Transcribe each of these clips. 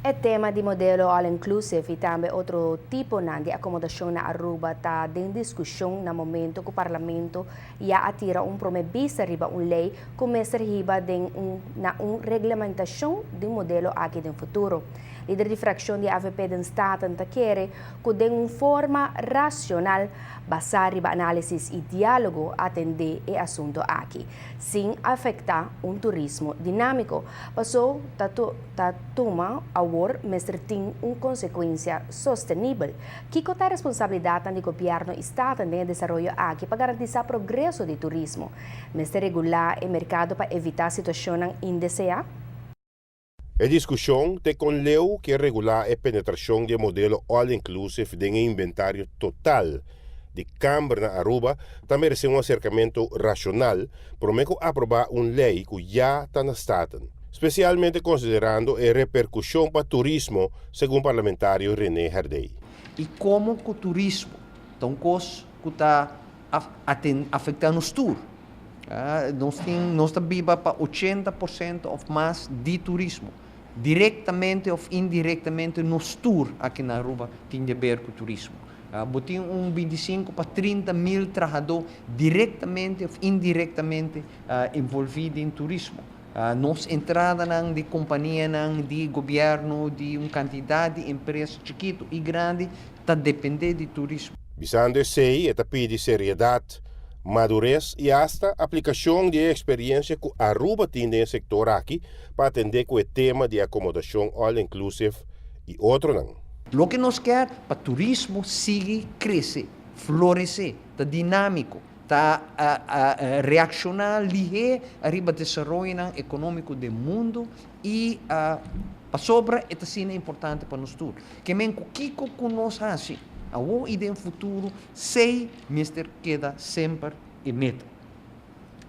E tema di modelo all-inclusive y tambe otro tipo di acomodacion na Aruba ta den discusion na momento cu Parlamento ya a tira un prome bista riba un ley cu mester hiba na un reglamentacion di modelo aki den futuro. Lider di fraccion di AVP den Staten ta kere cu den un forma racional basa riba analisis y dialogo atende e asunto aki, sin afecta un turismo dinamico. Paso ta tuma awor mester tin un consecuencia sostenibel. Kico ta responsabilidad di gobierno y Staten den desaroyo aki pa garantisa progreso di turismo? Mester regula e mercado pa evita situacion indesea? E discusion te con leu kier regula e penetracion di modelo all-inclusive den inventario total di camber na Aruba ta merece un acercamento racional prome cu aproba un ley cu ya ta na Staten, specialmente considerando e repercusion pa turismo, segun parlamentario René Herdé. Y como cu turismo ta un cos cu ta afectando nos tur. Nos ta biba pa 80% of mas di turismo. Directamente of indirectamente, nos tur aki na Aruba tin di haber cu turismo. Bo tin un 25 pa 30 mil trahado directamente of indirectamente envolvi den turismo. Nos entrada di compania, di gobierno, di un cantidad di empresa chikito y grandi, ta depende di turismo. Bisando esey, e ta pidi seriedad, madurez y hasta aplicacion di experiencia cu Aruba tin den e sector aki pa atende cu e tema di acomodacion all-inclusive y otronan. Loke nos kier pa turismo sigui crece, florece, ta dinamico, ta reacciona lihe riba desaroyo economico di mundo y pasobra e ta asina importante pa nos tur. Kiermen kico cu nos haci, awo y den futuro, esey mester keda semper e meta.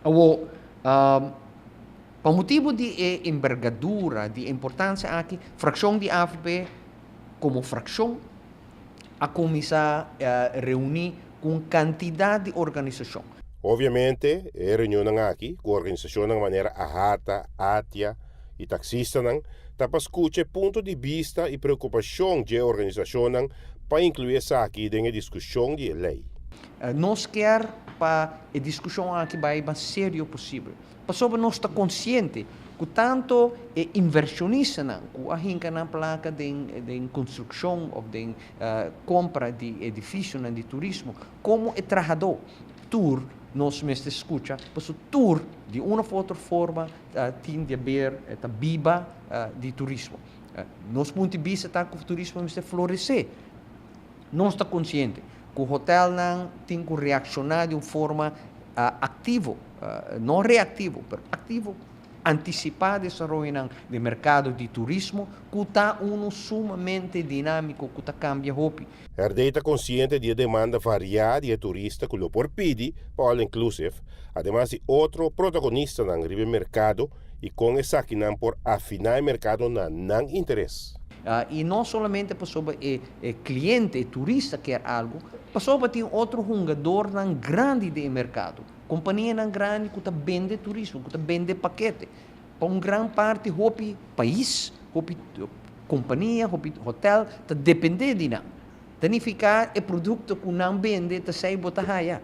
Awo, pa motibo di envergadura, di importancia aki, fraccion di AVP como fraccion a cuminsa reuni cu cantidad di organisacion. Obviamente, e reunion aki, cu organisacion manera AHATA, ATIA y taxista, ta pa scucha punto di bista y preocupacion di organisacion pa inclui esaki den discusion di ley. Nos kier pa e discusion aki bay mas serio posibel. Pasobra nos ta consciente cu tanto e inversionista cu a hinca nan placa den construccion of den compra di edificio di turismo, como e trahado, tur nos mester scucha, pasobra tur di un of otro forma tin di haber ta biba di turismo. Nos punto di bista ta cu turismo mester florece. Nos ta consciente cu hotelnan tin cu reacciona di un forma activo, no reactivo, mas activo, anticipa desaroyo di mercado di turismo, cu ta un sumamente dinamico, cu ta cambia hopi. Herdé ta consciente di demanda varia di turista cu lo por pidi pa all inclusive, ademas di otro protagonistanan riba mercado y con esakinan por afina e mercado na nan interes. Y no solamente pasobra e cliente, e turista kier algo, pasobra tin otro hungadornan grandi den mercado. Companianan grandi cu ta bende turismo, cu ta bende pakete. Pa un gran parti, hopi pais, hopi compania, hopi hotel, ta depende di nan. Significa e producto cu nan bende, ta esey bo ta haya.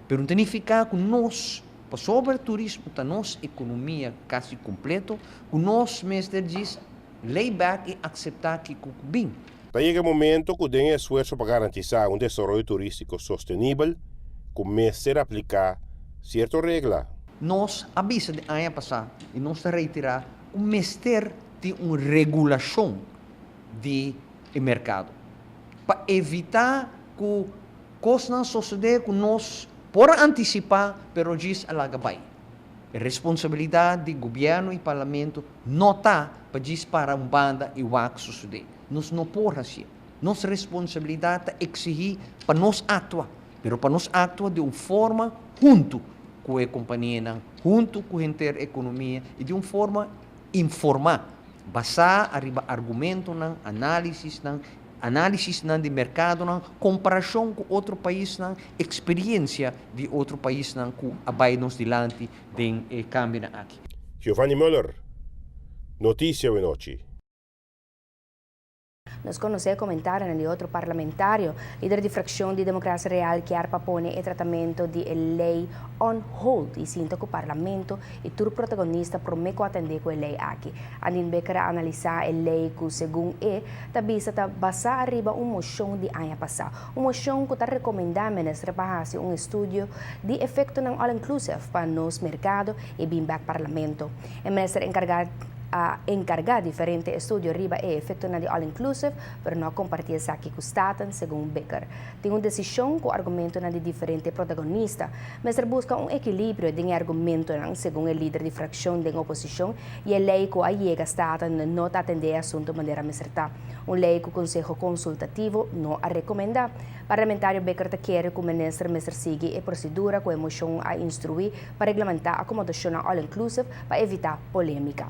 Pero no significa cu nos, pasobra turismo, ta nos economia casi completo, cu nos mester djis lay back y acepta cu bin. Ta yega e momento cu tin esfuerso pa garantisa un desaroyo turistico sostenibel, cu mester aplica cierto regla. Nos a bisa di aña pasa y nos ta reitera cu mester di un regulacion di mercado pa evita cu cosnan sucede cu nos por anticipa, pero djis a laga bay. Responsabilidad di gobierno y parlamento no ta pa djis para un banda y wak sucede. Nos no por haci. Nos responsabilidad ta exigi pa nos actua, pero pa nos actua di un forma hunto cu e compania, hunto cu e economia y di un forma informa, basa riba argumentonan, analisis di mercado, comparacion cu otro paisnan, experiencia di otro paisnan cu a bay nos dilanti den cambio aki. Giovanni Müller, Noticia Awe Nochi. Nos conoce comentario di otro parlamentario, lider di fraccion di Democracia Real, kier pa pone e tratamento di ley on hold y sinta cu parlamento y tur protagonista prome cu atende cu e ley aki. Andin Bikker a analisa e ley cu segun e ta bisa ta basa riba un mocion di aña pasa. Un mocion cu ta recomenda minister pa haci un estudio di efecto nan all inclusive pa nos mercado y bin back parlamento. E minister encarga a encarga diferente estudio riba e efecto na di all inclusive, pero no a comparti esaki cu Staten, segun Bikker. Tin un decision cu argumento na di diferente protagonista. Mester busca un equilibrio den argumento nan, segun e lider di fraccion di oposicion, y e ley cu a yega Staten no ta atende asunto manera mester ta. Un ley cu Conseho Consultativo no a recomenda. Parlamentario Bikker ta kere cu minister mester sigui e procedura cu e mocion a instrui pa reglamenta acomodacion all inclusive pa evita polemica.